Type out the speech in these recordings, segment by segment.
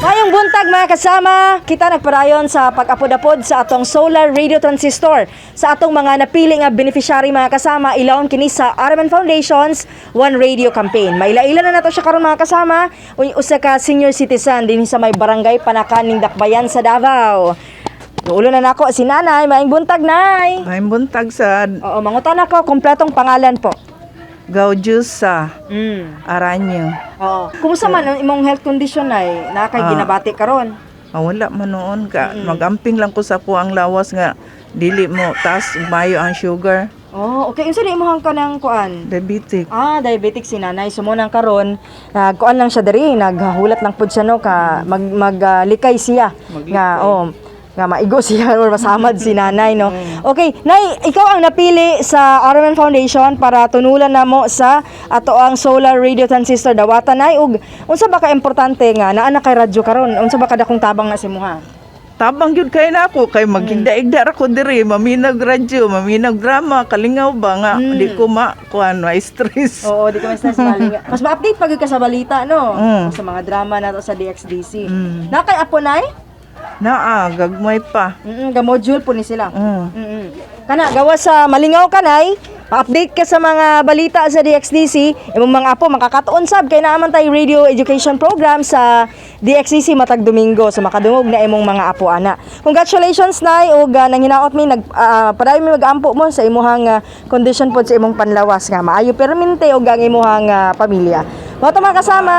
Maayong buntag, mga kasama, kita nagpadayon sa pag-apod-apod sa atong solar radio transistor sa atong mga napili nga beneficiary, mga kasama, ilawom kini sa RMN Foundation's One Radio Campaign. Maila-ila na nato siya karon, mga kasama, uy, usa ka senior citizen dinhi sa may Barangay Panacan ning Dakbayan sa Davao. Ulo na nako si Nanay. Maayong buntag, Nay. Maayong buntag sad. Oo, mangutan ako kompletong pangalan po. Gaujusa Aranyo. Oo. Kumusta man ang imong health condition, Nay? Naa kay ginabati karon? Ah, wala man noon ka. Magamping lang ko sa kuang lawas nga dili mo taas mayo ang sugar. Oh, okay. Unsa di imong kanang kuan? Diabetic. Ah, diabetic si Nanay. So mo nang karon, nagkuan lang siya diri, naghahulat lang pud siya no ka mag maglikay siya nga oh nga maigo siya or masamad si Nanay, no. Okay, Nay, ikaw ang napili sa RMN Foundation para tunulan namo sa ato ang solar radio transistor dawata, Nay. Ug unsa ba ka importante nga naa na kay radyo karon? Unsa ba kadakong tabang na sa imuha? Tabang gyud kay nako kay maghigda-igda ra ko diri, maminag radyo, maminag drama, kalingaw ba nga di ko ma kuan ma stress. Oo, di ka ma-stress maling. Mas ma-update pag ka sa balita, no? Sa mga drama nato sa DXDC. Na kay apo, Nay? Naa gagmay pa. Ga-module po ni sila. Kana gawa sa malingaw ka, Nay, ma-update ka sa mga balita sa DXDC, imong mga apo makakatuon sab kay naa man tay radio education program sa DXDC matag Domingo, so makadungog na imong mga apo ana. Congratulations, Nay, ug nanghinaot mi nag padayon mi mag-ampo mo sa imuhang condition pod sa imong panlawas nga maayo permente ug ang imuhang pamilya. Mao to, mga kasama,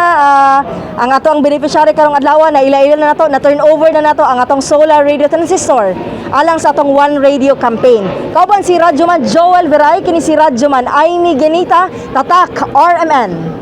ang ato ang beneficiary karong adlaw na ila-ila na nato, na turn over na nato ang atong solar radio transistor alang sa atong One Radio Campaign. Kauban si Radyoman Joel Veray, kini si Radyoman Amy Genita, Tatak RMN.